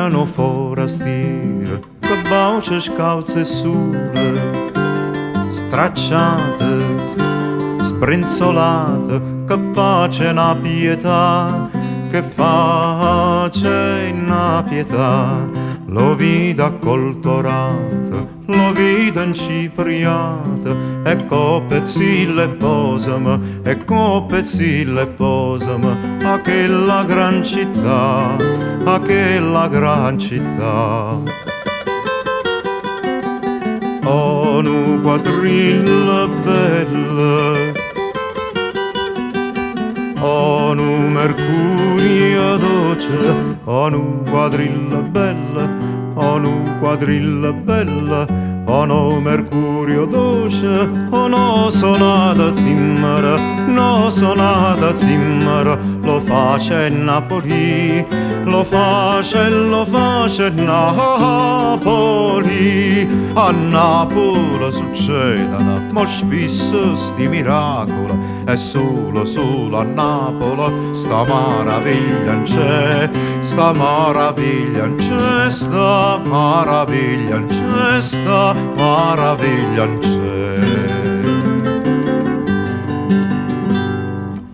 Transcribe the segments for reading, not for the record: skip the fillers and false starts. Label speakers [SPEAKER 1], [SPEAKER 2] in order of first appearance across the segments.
[SPEAKER 1] veneno forastiere, che bauce scalze e sule, stracciate, sbrenzolate, che face una pietà, che face una pietà, lo vida accoltorata, lo vida incipriata, e copezzille posama, e copezzille posama, a che la gran città, a che la gran città. Oh, nu quadrilla bella, oh, nu Mercurio dolce, oh, nu quadrilla bella, oh, nu quadrilla bella, oh, no Mercurio dolce, oh, no sonata zimmara, no sonata zimmara, lo face Napoli, lo face Napoli. A Napoli succedono, ma spesso sti miracoli, e solo, solo a Napoli sta meraviglia non c'è, sta meraviglia non c'è, sta meraviglia non c'è, sta meraviglia non c'è.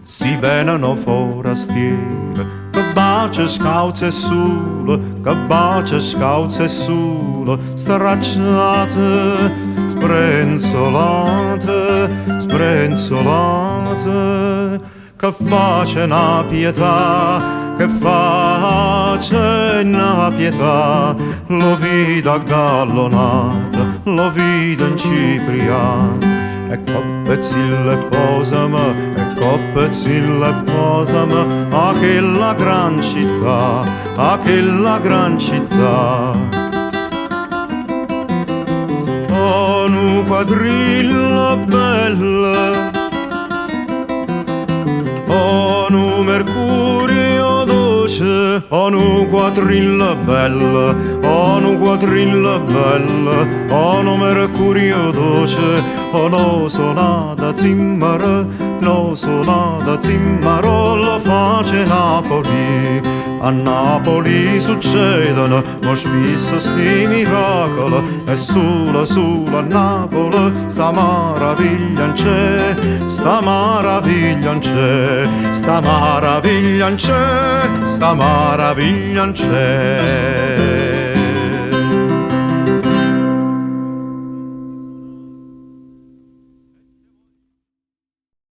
[SPEAKER 1] Si veneno forastiere, che bacia scalze e sule, che bacia scalze e sule, stracciate, sbrenzolate, sbrenzolate, che face una pietà, che face una pietà, lo vida gallonata, lo vida incipriata, e copezzille posama, e copezzille posama, a che la gran città, a che la gran città. Oh, nu quadrilla bella, oh, nu Mercurio dolce, oh, nu quadrilla bella, oh, nu quadrilla bella, oh, nu Mercurio dolce, oh, no sonata zimmara, no sonata zimmaro, lo face Napoli. A Napoli succedono, ma spesso sti miracoli, e solo, solo a Napoli sta meraviglia non c'è, sta meraviglia non c'è, sta meraviglia non c'è, sta meraviglia non c'è.